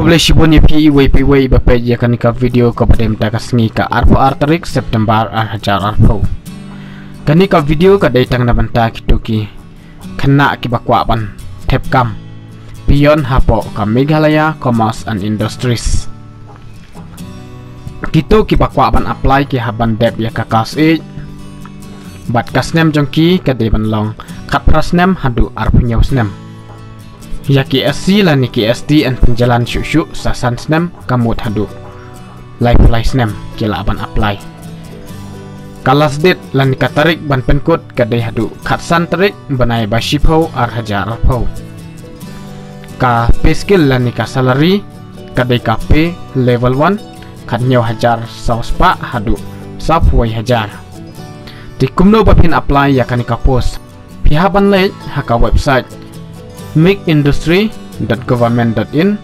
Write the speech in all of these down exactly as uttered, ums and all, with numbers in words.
Khublei shibun ïa phi iwei pa iwei ba peit ïa kane ka video kaba dei mynta ka sngi ka arphew ar tarik September ar hajar arphew. Kane ka video ka dei tang na bynta kito ki khynnah kiba kwah ban thep kam peon hapoh ka Meghalaya Commerce and Industries. Kito kiba kwah ban apply ki hap ban dep ïa ka Class eight bad ka snem jong ki ka dei ban long khatphra snem haduh arphew hynñiew snem. Ïa ki S C lane ki S T yn pynjlan shuh shuh sa san snem, ka mut haduh laiphew lai snem ki lah ban apply. Ka last date lane ka tarik ban pynkut ka dei haduh khatsan tarik bnai ba shiphew ar hajar arphew. Ka pay scale lane ka salary ka dei ka pay level one, khathynñiew hajar saw spah haduh sawphew wei hajar. Te kumno ba phin apply ïa kane ka post? Phi hap ban leit ha ka website mec industry dot government dot in,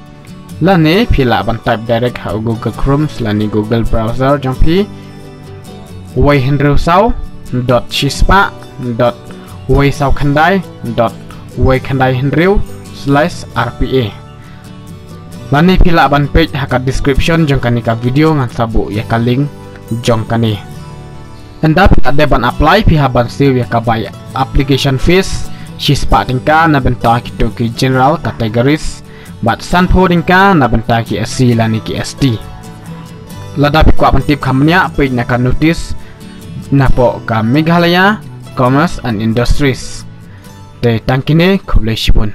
lane phi lah ban type direct ha u Google Chrome lane Google browser jong phi, wei hynriew saw dot shispah dot wei saw khyndai dot wei khyndai hynriew slash R P A. Lane phi lah ban peit ha ka description jong kane ka video, ngan sa buh ïa ka link jong kane. Ynda phi la dep ban apply, phi hap ban siew ïa ka bai application fees shispah tyngka na bynta kito ki general categories bad sanphew tyngka na bynta ki S C lane ki S T. Lada phi kwah ban tip kham bniah, peit na ka notice napoh ka Meghalaya Commerce and Industries. Te tang kine, khublei shibun.